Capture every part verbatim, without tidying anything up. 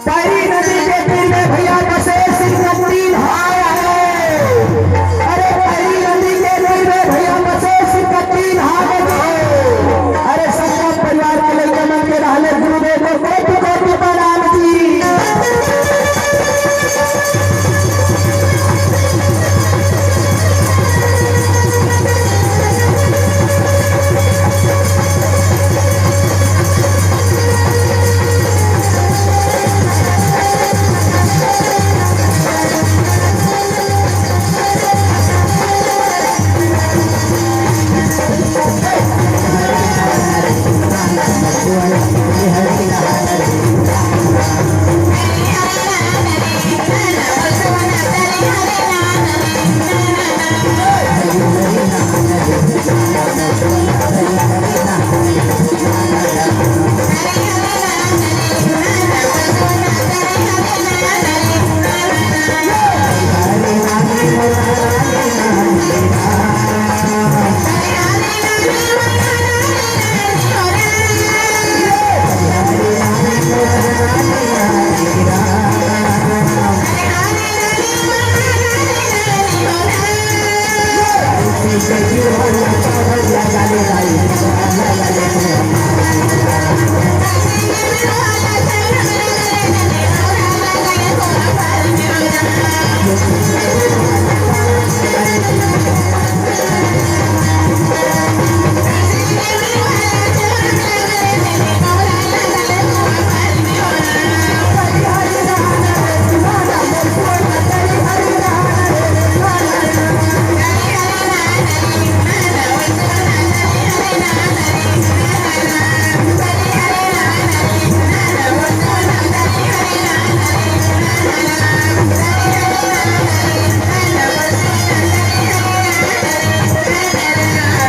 पैरी नदी के तीर में भैया बसे सिंह का तीन हाथ है। अरे पैरी नदी के तीर में भैया बसे सिंह का तीन हाथ है। अरे संगम परिवार के लइका मन के रहले गुरुदेव को कोटि कोटि प्रणाम जी।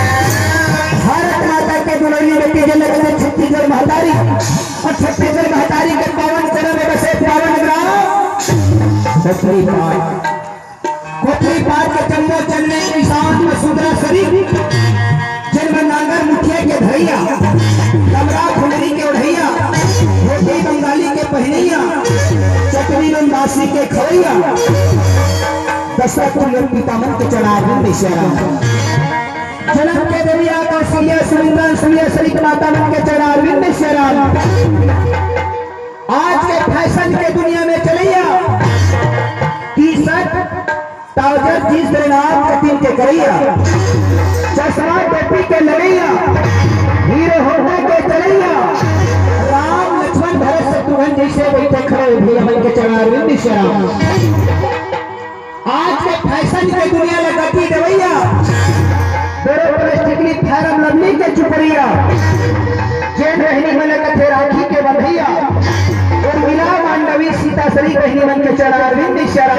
भारत माता के दुलहिन बेटी, जेला कथे छत्तीसगढ़ महतारी, अउ छत्तीसगढ़ महतारी के पावन चरण में बसे पावन ग्राम कोटरी पार। कोटरी पार के जम्मो जन्मे किसान मसूदरा शरीफ, जेन में नांगर मुठिया के धरइया, कमरा फुलरी के ओढ़इया, धोती बंगाली के पहिनइया, चटनी नून बासी के खवइया, दशरथ के पिता मन के चढ़ाए दिन दशहरा। जनक के देवी कौशल्या, सुमिंदर, सूर्य सरित माता मन के चढ़ाए दिन दशहरा। आज के फैशन के दुनिया में चलइया, टी शर्ट, ट्राउजर, जींस, रेनाब कटिंग के करइया, चश्मा टोपी के लगइया, हीरो होंडा के चलइया, राम लक्ष्मण भरत शत्रुघ्न जइसे बइठे खड़े भइया मन के चढ़ाए दिन दशहरा। आज के फैशन के दुनिया ला गति देवइया, बोरो प्लास्टिकली Fair and Lovely के चुपरिया, जेन रहनी मन कथे राखी के बंधइया, उर्मिला मांडवी सीता सरी रहनी मन के चढ़ाए दिन दशहरा।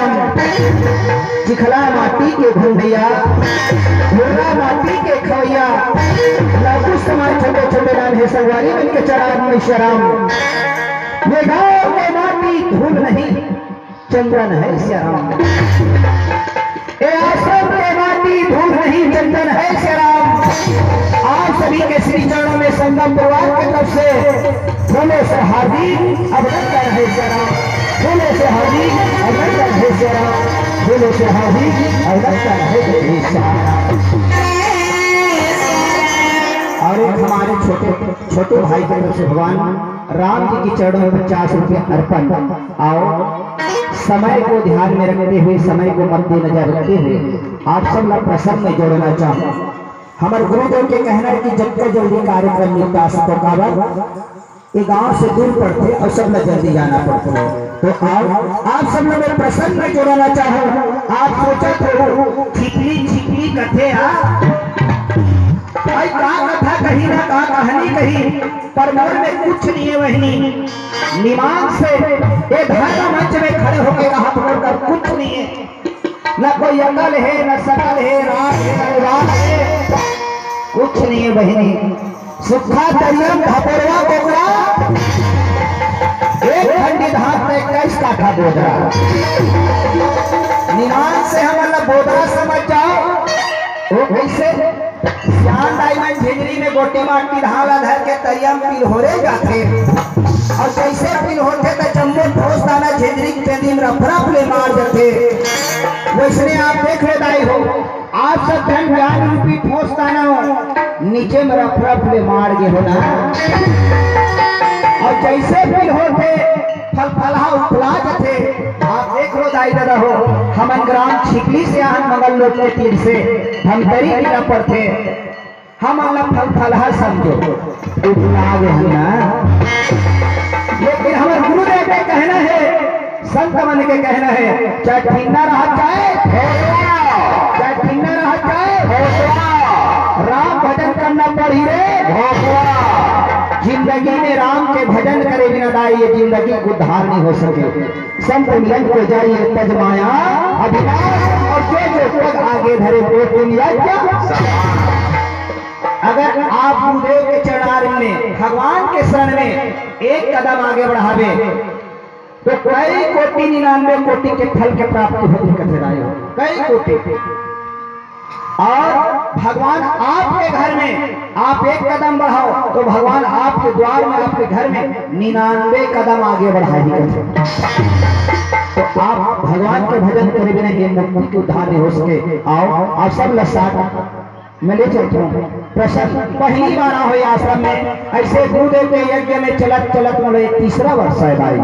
चिखला माटी के घुंडइया, मुर्रा माटी के खवइया, लाखू समाज छोटे छोटे नाम हे संगवारी मन के चढ़ाए दिन दशहरा। ये गांव के माटी धूल नहीं, चंदन है सिया राम। ए आश्रम के माटी धूल नहीं, चंदन है सिया राम। आप सभी के श्री चरणों में संगम परिवार की तरफ से फूलों से हार्दिक अभिनंदन है सिया राम। फूलों से हार्दिक अभिनंदन है सिया राम। फूलों से हार्दिक अभिनंदन है सिया राम। और एक हमारे छोटे, छोटे भाई की तरफ से भगवान राम जी के चरणों में पचास रुपये अर्पण। आओ, समय को ध्यान में रखते हुए, समय को मद्देनजर रखते हुए आप सब ला प्रसंग में जोड़ना चाहूँ। हमर गुरुदेव के कहना है कि जतका जल्दी कार्यक्रम निपटा सको, काबर ये गांव से दूर पड़थे और सब ला जल्दी जाना पड़थे। तो आओ, आप सब ला मैं प्रसंग में जोड़ना चाहूँ। आप सोचत हो, छिपली छिपली कथे आ, भाई का कथा कही ना का कहानी कही, पर मोर में कुछ नहीं है बहिनी। निमान से ये धर्म मंच में खड़े होके कहा, मोर कर कुछ नहीं है, न कोई अकल है, न सकल है, राग है, अनुराग है, कुछ नहीं है बहिनी। सुखा तरियम धपरवा कोकरा, एक खंडी धान पे इक्कीस काठा बोदरा। निमान से हमन ला बोदरा समझ जाओ। वो कैसे? श्याम डायमंड झिझरी में गोटी माटी धान ला धर के तरियम पिलहोरे जाथे। और जैसे पिलहोथे त जम्मो ठोस दाना झिझरी के पेंदी में रफ रफ ले मार जथे। वैसने आप देख लो दाई हो, आप सब धन ज्ञान रूपी ठोस दाना हो, नीचे में रफ रफ ले मार गे हो ना। और जैसे पिलहोथे, फलफलहा उपला जथे। आप देख लो दाई ददा हो, हमन ग्राम छिपली से आहन मंगल लोक के तीर से धमतरी जिला पड़थे। हमन ला फलफलहा समझो, उपला गे हन ना। लेकिन हमर गुरुदेव के कहना है, संत मन के कहना है, चाहे ठिन्ना रहा, चाहे भोसड़ा, चाहे ठिन्ना रहा, चाहे भोसड़ा, राम भजन करना पड़ी रे भोसड़ा। जिंदगी में राम के भजन करे बिना दाई ये जिंदगी उद्धार नहीं हो सके। संत मिलन को जाइए तज माया अभिलाष, और जो जो पद आगे धरे वो पुण्य यज्ञ। अगर आप गुरुदेव के चरणार में, भगवान के शरण में एक कदम आगे बढ़ावे, तो कई कोटि निन्यानवे कोटि के फल के प्राप्ति होती कथे दाई हो, कई कोटि। और भगवान आपके घर में आप एक कदम बढ़ाओ, तो भगवान आपके द्वार में, आपके घर में निन्यानवे कदम आगे बढ़ाही कथे। तो आप भगवान के भजन करे बिना ये मुक्ति के उद्धार नहीं हो सके। आओ, आप सब ला साथ मैं ले चलता हूँ। प्रसंग पहली बार आए हो आश्रम में, ऐसे गुरुदेव के यज्ञ में चलत चलत मोला ये तीसरा वर्ष है भाई,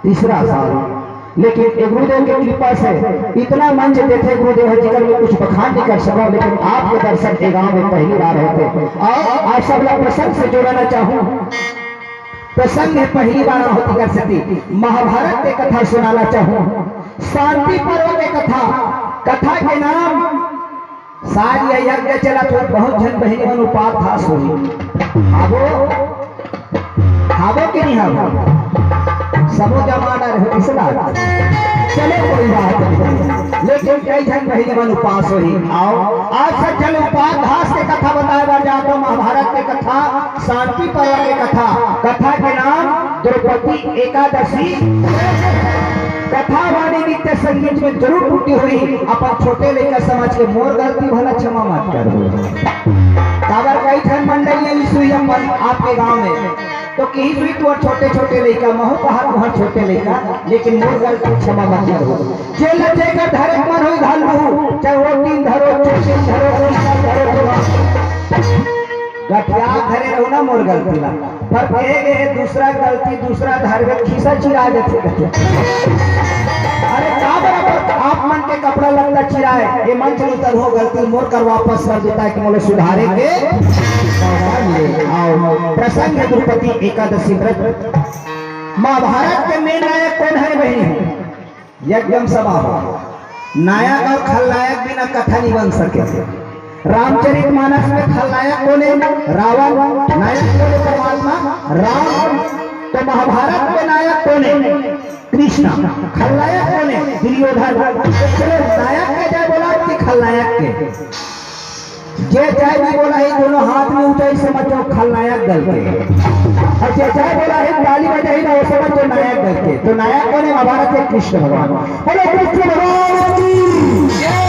तीसरा साल। लेकिन ये गुरुदेव के कृपा से इतना मंच देथे गुरुदेव ह, जिकर मैं कुछ बखान नहीं कर सकूं, लेकिन आपके दर्शन के गांव में पहली बार होथे। और आप सब ला प्रसंग से जोड़ना चाहूँ। प्रसंग है पहली बार होती कर सकती, महाभारत के कथा सुनाना चाहूँ, शांति पर्व के कथा। कथा के नाम साज या यज्ञ चलत होही, बहुत झन बहिनी मन उपास होही। हाबो, हाबो कि नहीं हाबो? सबो जमाना रहे, किस बात? चलो, कोई बात नहीं, लेकिन कई झन बहिनी मन उपास होही। आओ, आज सब झन उपास के कथा बताए बर जात हो, महाभारत के कथा, शांति पर्व के कथा। कथा के नाम द्रौपदी एकादशी। कथा वाणी नित्य संगीत में जरूर टूटी होही। अपन छोटे लइका समझ के मोर गलती भला क्षमा मत करहू। काबर कई ठन मंडल ने सुई अपन आपके गांव में तो किही सुई तोर छोटे छोटे लइका, महू कहा तुहर छोटे लइका, लेकिन मोर गलती क्षमा मत करहू। जेला जेकर धरे के मन होही धर लूहू, चाहे वो दिन धरो, चोटिल धरो, कीचड़ धरो, गठिया धरे रहो ना मोर गलती ला। पर कहे गए हे, दूसरा गलती दूसरा धरबे, खीसा चिरा जथे कथे। अरे का बराबर आप मन के कपड़ा लत्ता चिराए, ये मंच में उतर हो, गलती मोर कर वापस कर देता है कि मोला सुधारे के मौका मिले। आओ, प्रसंग है द्रौपदी एकादशी व्रत। महाभारत के मेन नायक कोन है बहिनी? यज्ञम सभा हो। नायक और खलनायक बिना कथा नहीं बन सके। रामचरित मानस में खलनायक कोन है? रावण। नायक कोन है? परमात्मा राम। तो महाभारत में नायक कोन है? कृष्ण। खलनायक कोन है? दुर्योधन। तो चलो, नायक के जय बोला कि खलनायक के? जे जय भी बोला ही, दोनों हाथ में ऊंचाई से मचो, खलनायक दल के। और जे जय बोला ही, ताली बजाई ना, वो समझो नायक दल के। तो नायक कोन है? महाभारत के कृष्ण भगवान। बोलो कृष्ण भगवान की जय।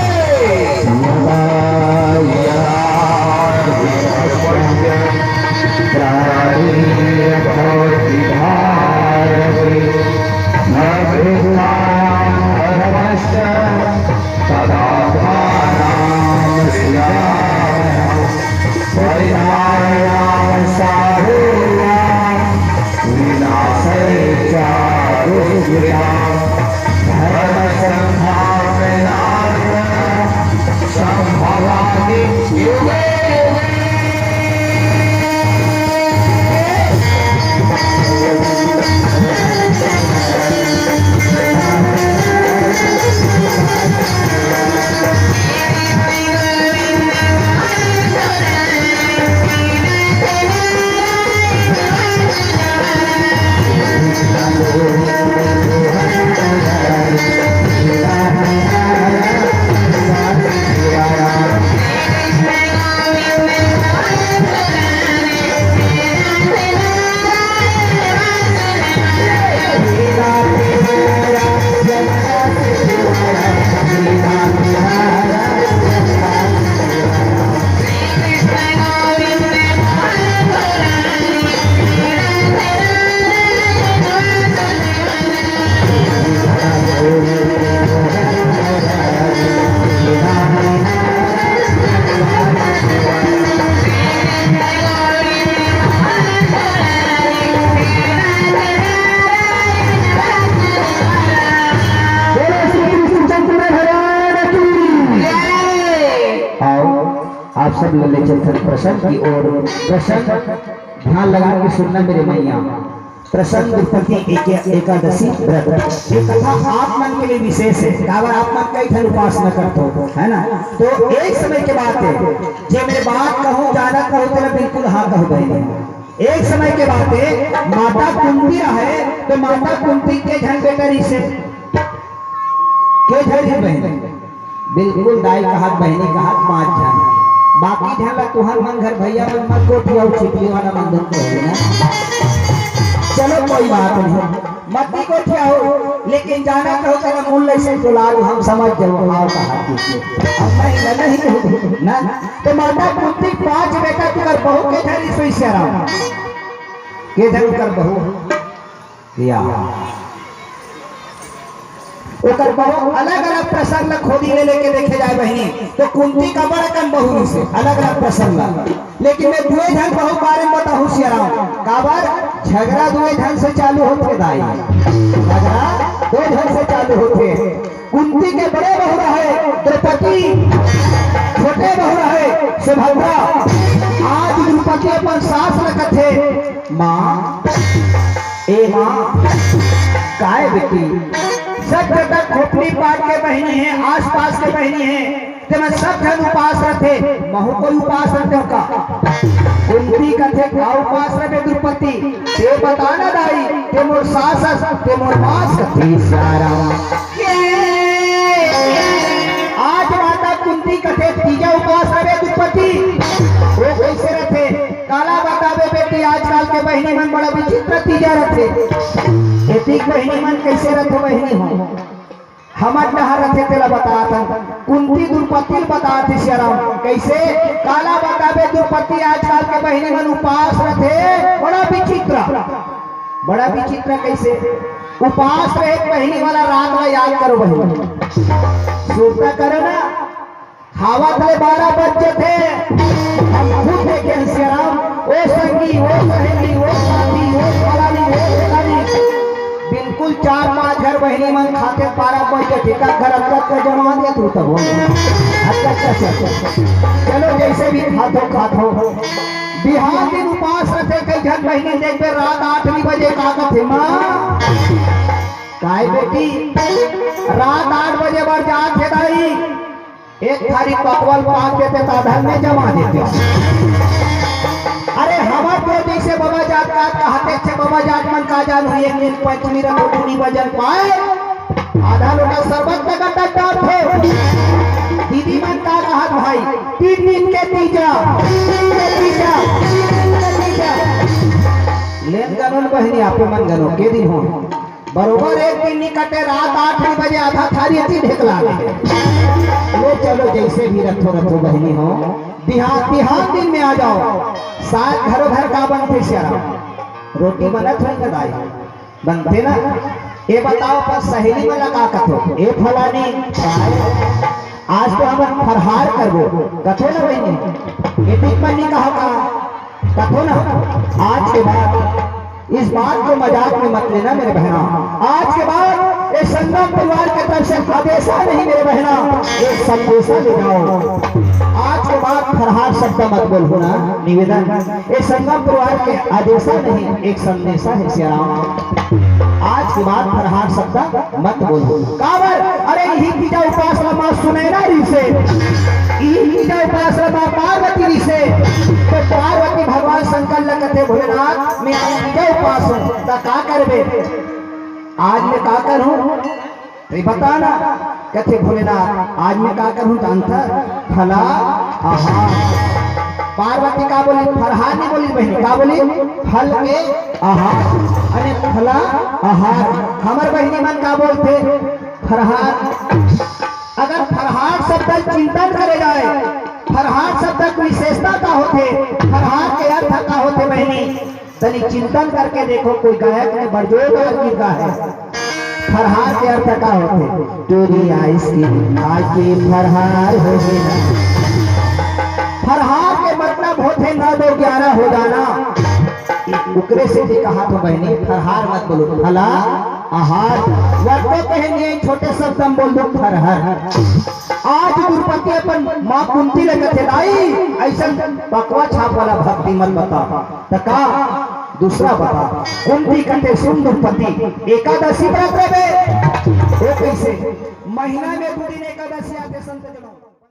चलथन प्रसंग की ओर। प्रसंग ध्यान लगा के सुनना मेरे मैया। प्रसंग द्रुपदी एक-, एकादशी व्रत। ये कथा आप मन के लिए विशेष है, काबर आप मन कई ठन उपासना करते हो, है ना? तो एक समय के बात है, जे मेरे बात कहूँ, जानत कहूँ, तेला बिल्कुल हाँ कहूँ बहनी। एक समय के बात है, माता कुंती रहे, तो माता कुंती के झन बेटा रिसे, के झन बहनी। बिल्कुल दाई कहत, बहिनी कहत, पाँच झन। बाकी झन ला तुहर मन घर भैया मन मत गोठियाओ, छिपली वाला मन धुन कहे ना। चलो कोई बात नहीं, मत ही गोठियाओ, लेकिन जाना कहो तेरा मूल ऐसे बुला दो, हम समझ जाओ, आओ कहा कीजिए। अब नहीं, नहीं, नहीं, ना, तो माता कुंती पाँच बेटा तुकर बहू के धरी सोई सियाराम। के धरी कर बहू। या। ओकर बहुत अलग-अलग प्रसंग ला खोदी ले लेके देखे जाए बहिनी, तो कुंती का बड़ कम बहू से अलग-अलग प्रसंग ला। लेकिन मैं दुए झन बहू बारे में बताहूँ सियाराम, काबर झगड़ा दुए झन से चालू होथे दाई, झगड़ा दो झन से चालू होथे। कुंती के बड़े बहू रहे द्रौपदी, छोटे बहू रहे सुभद्रा। आज द्रौपदी अपन सास ला कथे, माँ, ए माँ, काय बेटी, सब जगह खोपड़ी पार के बहिनी है, आसपास के बहिनी है, तेमा सब झन उपास रथे, महू कोई उपास रथे का? कुंती कथे, का उपास रहे द्रौपदी? ते बता ना दाई, ते मोर सास अस, ते मोर माँ अस। कथे सियाराम। आज माता कुंती कथे तीजा उपास रहे द्रौपदी, वो कैसे रथे? काला बताबे बेटी, आजकल के बहिनी मन बड़ा विचित्र तीजा रथे। एतिक बहिनी मन कैसे रथे बहिनी हो? हमर डहर रथे तेला बतात हन। कुंती द्रौपदी ल बतात हे सियाराम। कैसे? काला बताबे द्रौपदी, आजकल के बहिनी मन उपास रथे। बड़ा विचित्र, बड़ा विचित्र कैसे? उपास रहे बहिनी वाला रात ला याद करो बहिनी। सुरता करो ना। खावत ले बारह बज जथे, हम खुद देखे हन सियाराम, ओ संगी, ओ सहेली, ओ साथी, ओ फलानी, ओ फलानी, बिल्कुल चार पांच घर बहिनी मन खाथे, बारह बज जथे, का घर अतका अतका जमा दे तू तब हो। अच्छा, अच्छा, अच्छा, अच्छा। चलो, जैसे भी खाथो, खाथो। बिहान दिन उपास रथे, कई झन बहिनी देखबे, रात आठ नौ बजे का कथे, माँ, काय बेटी, रात आठ बजे बर जात हे दाई, एक थारी पकवल पाक देते त आधा में जमा देते। अरे हमर तो जैसे बाबा जात का कहते थे, बाबा जात मन का जान हुई, एक दिन पंचमी रखो, दुनी बजन पाए, आधा लोटा शरबत का गड्ढा डाल थे। दीदी मन का कहत भाई, तीन दिन के तीजा, तीन दिन के तीजा, तीन दिन के तीजा। लेन गनों बहिनी, आपे मन गनो, के दिन हो? बरोबर एक दिन नी कटे, रात आठ बजे आधा थारी थी ढेकला गे। लो चलो, जैसे भी रथो रथो बहिनी हो, बिहान, बिहान दिन में आ जाओ। साग घरो घर का बनथे सियाराम? रोटी बनत होई ना दाई? बनथे ना? ए बताओ, अपन सहेली मन ला का कथो? ए फलानी, आज तो हमन फरहार करबो, कथो ना बहिनी? एतिक मन नी कहा का? कथो ना, आज के बाद इस बात को मजाक में मत लेना मेरे बहना। आज के बाद ये संगम परिवार की तरफ से आदेशा नहीं मेरे बहना, एक संदेशा ले जाओ। आज के बाद फरहार शब्द मत बोलो ना, निवेदन। ये संगम परिवार के आदेशा नहीं, एक संदेशा है सियाराम। आज के बाद फरहार शब्द मत बोलो। काबर? अरे इही तीजा उपास ला माँ सुनैना रिसे, इही तीजा उपास ला माँ पार्वती रिसे। तो पार्वती भगवान शंकर ला कथे, भोलेनाथ, मैं आज तीजा उपास हूँ, त का करबे? आज मैं का करूँ? ते बता ना। कथे भोलेनाथ, आज मैं का करूँ जानथस? फला आहार। पार्वती का बोली? फरहार नहीं बोली बहिनी, का बोली? फल के आहार, अरे फला आहार। हमर बहिनी मन का बोलथे? फरहार। अगर फरहार शब्द चिंतन करे जाए, फरहार शब्द के विशेषता का होथे, फरहार के अर्थ का होथे बहिनी, तनी चिंतन करके देखो, कोई गायक ने बड़ जोरदार गीत गा है। फरहार के अर्थ का होथे? टूरी आइसक्रीम खा के फरहार हो गे ना। फरहार के मतलब होथे नौ दो ग्यारह हो जाना। ओकरे से भी कहा तो बहिनी, फरहार मत बोलो, फला आहार। वह तो कहे नहीं, छोटे शब्द म बोल दो, हर हर। आज द्रौपदी अपन माँ कुंती ले कथे, दाई, अइसन बकवा छाप वाला भक्ति मत बता। त का दूसरा बता? कुंती कथे, सुन द्रौपदी, एकादशी व्रत रहे। वो कैसे? महीना में दू दिन एकादशी आथे संत जनों।